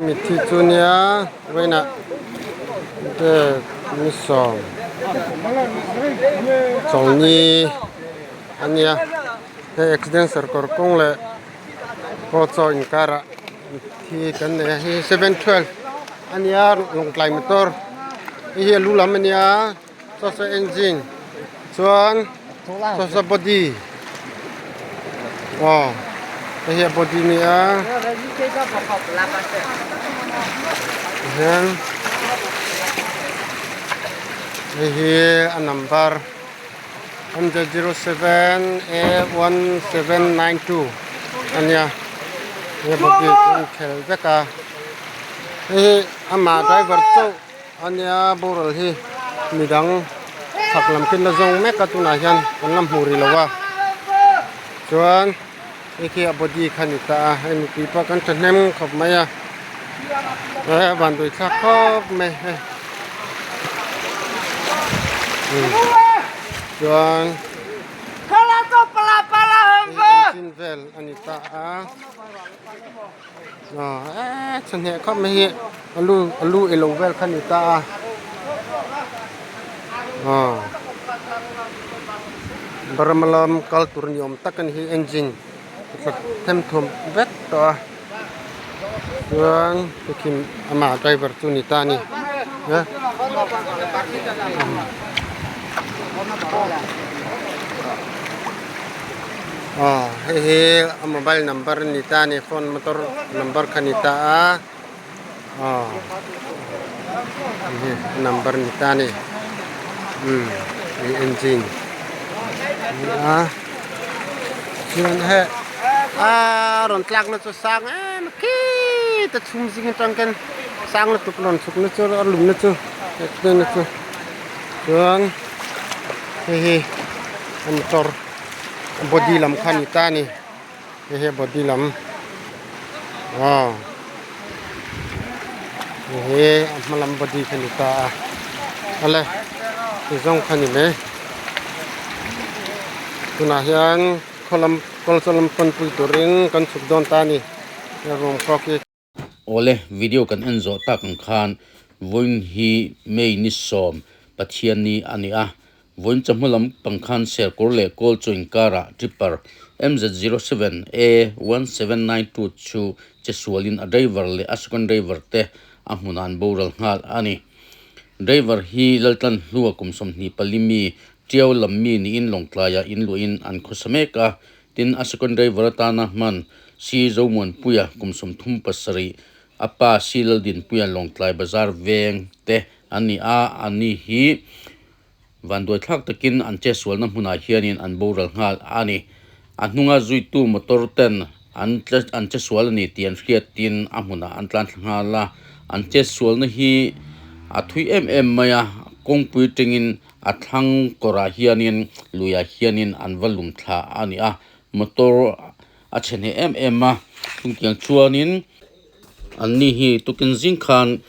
Mitthi chu nia vawiinah dek ni sawm chawlhni a nia hei accident sarkawr kawng leh pawh chaw inkarah mitthi kan nei a hei hi 712 a nia lawngtlai motor hei hi a lu lam a nia saw saw engine chuan saw saw body aw hei hi a body a nia tihian hei hi a number 107A1792 a nia he body chu an khel vek a hei hi amah driver chauh. A nia boral hi midang chhak lam khi la zawng mek a tunah hian kan la hmu rih lo a chuan hei khi a body kha a ni ta a hei mipui pawh kan thahnem khawp mai a he van dui thlak khawp mai hei chuan engine vel a ni ta a. Aw chawhmeh khawp mai hi alu alu ilo vel kha ni ta a aw Burma lam kal tur ni awm tak a ni hi engine them thum vek tawh a chuan heti amah driver chu ni ta a ni. Aw hei hi a mobile number a ni ta a ni phone motor number kha a ni ta a aw hei hi a number a ni ta a ni umm hei engine a ni a chuan hei aaa rawn tlak na chu sang em a khita chhum zing atang khian sang lutuk rawn chhuk na chu a lum na chu accident na chu chuan hei hi a motor. Body lam kha a ni ta a ni hei hi a body lam aw hei hi a hma lam body kha a ni ta a awle ti zawng kha a ni mai tunah hian khaw lam kawl chaw lam pawnpui turin kan chhuk dawn ta a ni he room kawk hi. Awle, video kan en zawh tak ang khan vawiin hi May ni sawm Pathianni a ni a, vawiin chawhma lam pang khan Serkawr leh Kawl chaw inkarah Tripper MZ07A1792 chu che sualin a driver leh a second driver te a hmunah an boral nghal a ni. Driver hi Laltlan hlua kum 24 mi Tiau lam mi niin Lawngtlaiah inluahin an khawsa mek a, Tin, a second driver atana hman Si Zomuanpuia kum 37, a pa Si Laldinpuia Lawngtlai Bazar veng te an ni a, ani hi vanduaithlak takin an chetsualna hmunah hianin an boral nghal a ni. A hnunga zuitu motor ten an an chetsual a ni tih an hriatin a hmunah an tlan thla nghal a, an chetsualna hi a thui em em mai a, kawngpui tengin A thlang kawrah hianin luiah hianin an va lum thla a ni a, motor a chhe hneh em em a, chungtiang chuanin an ni hi tukin zing khan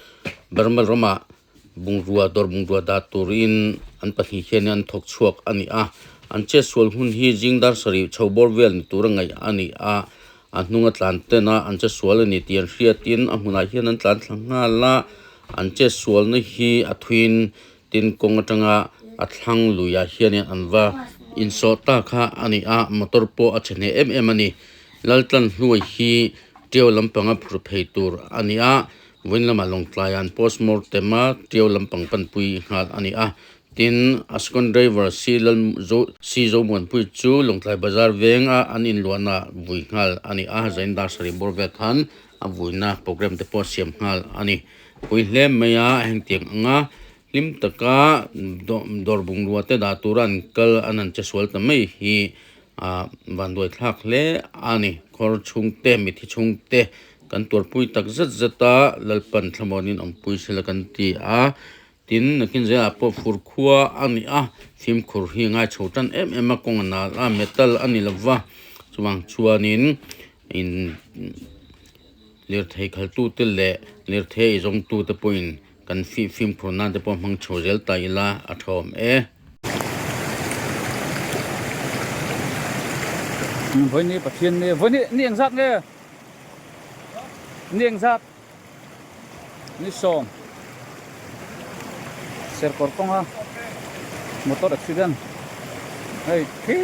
Burma ramah bungrua dawr bungrua dah turin an pahnih hianin an thawk chhuak a ni a, an chetsual hun hi zing dar sarih chho bawr vel ni tura ngaih a ni a, a hnunga tlan ten a an chetsual a ni tih an hriatin a hmunah hian an tlan thla nghal a, an chetsualna hi a thuiin Tin, kawng atanga a thlang luiah hianin an va insawh ta kha a ni a, motor pawh a chhe hneh em em a ni. Laltlan hnuai hi Tiau lampanga phur phei tur a ni a, vawiin lamah Lawngtlaiah an postmortem a, Tiau lampang panpui nghal a ni a. Tin, a second driver Si Lal Zo Si Zomuanpui chu Lawngtlai Bazar venga an inluahna vui nghal a ni a, Zain Dar sarih bawr vel khan a vuina programme te pawh siam nghal a ni. Pui hle mai a, hengtiang anga hlim taka dawr bungrua te dah tura an kal an han che sual ta mai hi ah vanduai thlak hle a ni. Khawr chhungte, mithi chhungte kan tuarpui tak zet zet a, Lalpan thlamuanin awmpui sela kan ti a, tin nakin zelah pawh fur khua a ni a, fimkhur hi a ngai chho tan em em a, kawng a nal a, metal a ni lova, chuvang chuanin in. Lirthei khaltute leh lirthei eizawngtute pawhin kan fih fimkhur nan te pawh hmang chho zel ta ila a tha awm e. Vawi ni Pathian ni vawi ni ni engzat nge ni engzat. Ni sawm serkawr kawnga motor accident hei khi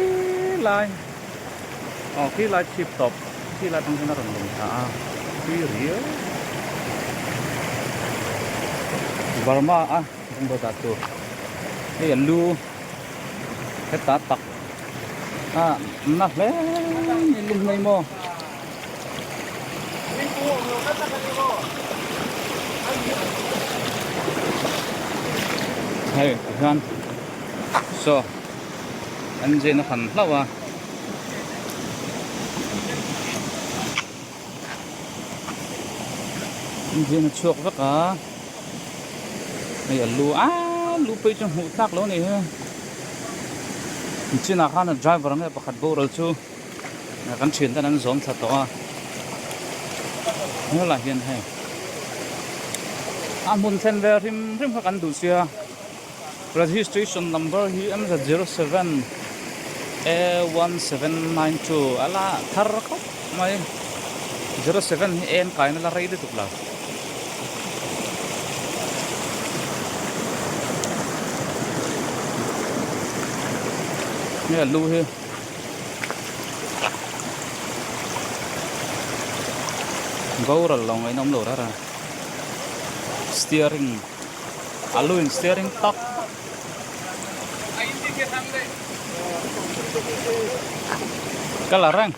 lai aw khi lai chhip tawp khi lai atang hian a rawn lawng thla a tui riau Burma a bungraw dah tur hei a lu heta tak a na hle mai lung mai maw. Hei tihian saw engine a han hlauh a. Engine a chhuak vek a hei a lu aaa lu phei chu hmuh tlak lo a ni hi chinah khan a driver nge pakhat boral chu. Kan thian ten an zawm thla tawh a helaiah hian hei a hmun thlen ve hrim hrim kha kan duh sia registration number hi M Z07 A1792 a la thar khawp mai 07 hi en kaina la rei lutuk lo. Hei a lu hi. Boral lo ngaih nawm lo rara steering a lu in steering tak ka la reng.